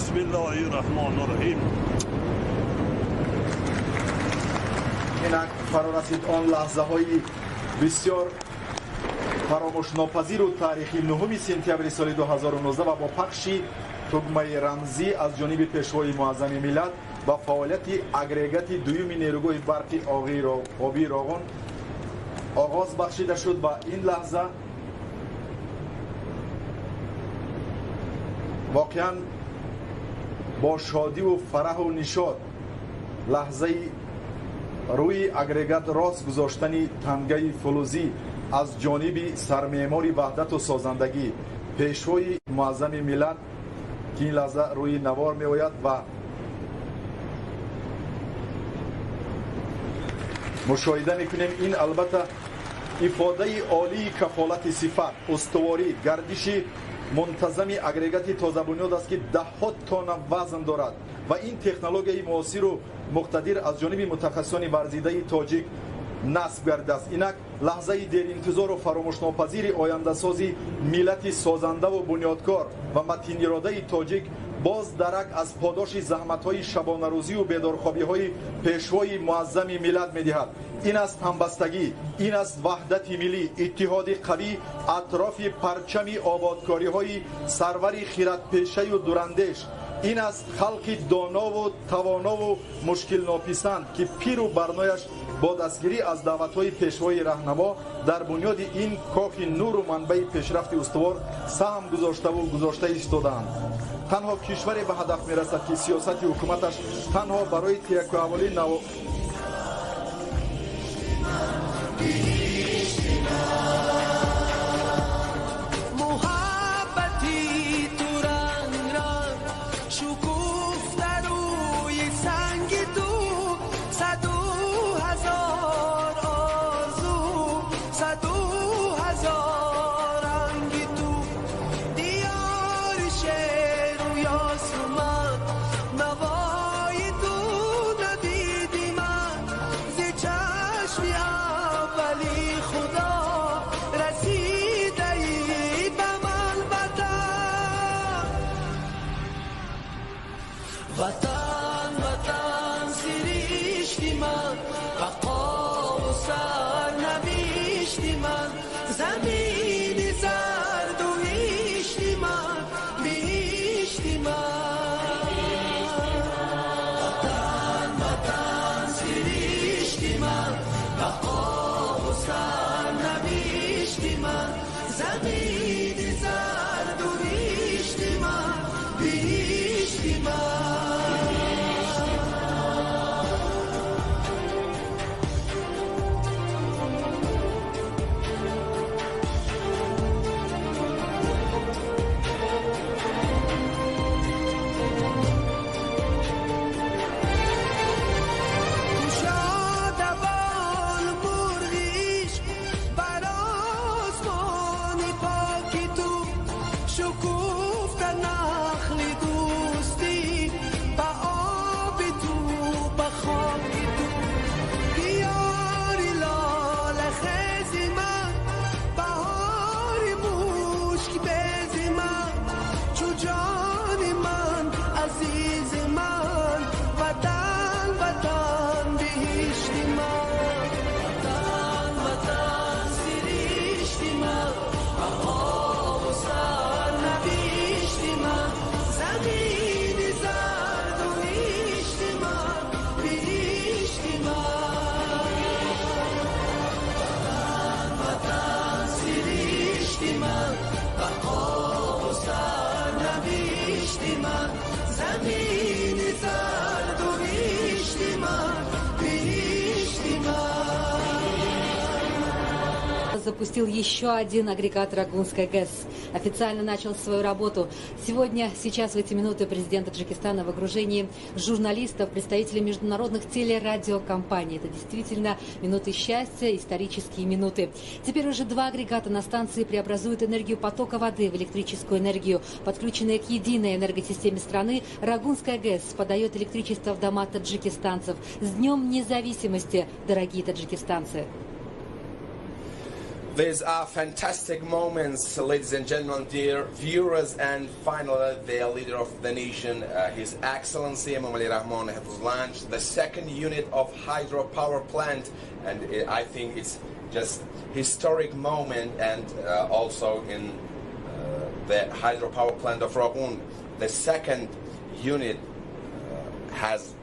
Бисмиллоҳи раҳмони раҳим. Инак фарорасид он лаҳзаҳои бисёр фаромӯшнопазиру таърихи 9 сентябри соли 2019 ва бо пахши тугмаи рамзӣ аз ҷониби пешвои муаззами миллат ба фаъолияти агрегати дуюми нерӯгоҳи барқи обии Роғун оғоз бахшида шуд. Ва ин лаҳза воқеан бо шодиву фараҳу нишод лаҳзаи рӯи агрегат рост гузоштани тангаи фулузӣ аз ҷониби сармеъмори ваҳдату созандагӣ, пешвои муаззами миллат, ки ин лаҳза рӯи навор меояд ва мушоҳида мекунем. Ин албатта ифодаи олии кафолати сифат, устуворӣ, гардиши мунтазами агрегати тозабунёд аст, ки даҳҳо тонна вазн дорад ва ин технологияи муосиру муқтадир аз ҷониби мутахассисони варзидаи тоҷик насб гардидааст. Инак лаҳзаи деринтизору фаромӯшнопазири ояндасози миллати созандаву бунёдкор ва матиниродаи тоҷик боз дарак аз подоши заҳматҳои шабонарӯзию бедорхобиҳои пешвои муаззами миллат медиҳад. Ин аст ҳамбастагӣ, ин аст ваҳдати миллӣ, иттиҳоди қавӣ атрофи парчами ободкориҳои сарвари хиратпешаю дурандеш. Ин аст халқи донову тавонову мушкилнописанд, ки пиру барнояш бо дастгирӣ аз даъватҳои пешвои раҳнамо дар бунёди ин кохи нуру манбаи пешрафти устувор саҳм гузоштаву гузошта истодаанд. Танҳо кишваре ба ҳадаф мерасад, ки сиёсати ҳукуматаш танҳо барои тиракуаҳволии нав وطن وطن سرشتی من بقا و سرنوشتی من زمین زرد و هشتی من بهشتی من وطن وطن سرشتی من بقا و سرنوشتی من زمین زرد و هشتی من بهشتی من. Запустил еще один агрегат Рогунской ГЭС. Официально начал свою работу. Сегодня, сейчас, в эти минуты, президент Таджикистана в окружении журналистов, представителей международных телерадиокомпаний. Это действительно минуты счастья, исторические минуты. Теперь уже два агрегата на станции преобразуют энергию потока воды в электрическую энергию. Подключенная к единой энергосистеме страны, Рогунская ГЭС подает электричество в дома таджикистанцев. С Днем независимости, дорогие таджикистанцы! These are fantastic moments, ladies and gentlemen, dear viewers, and finally, the leader of the nation, His Excellency Emomali Rahmon, has launched the second unit of hydropower plant, and I think it's just historic moment, and also in the hydropower plant of Rogun, the second unit has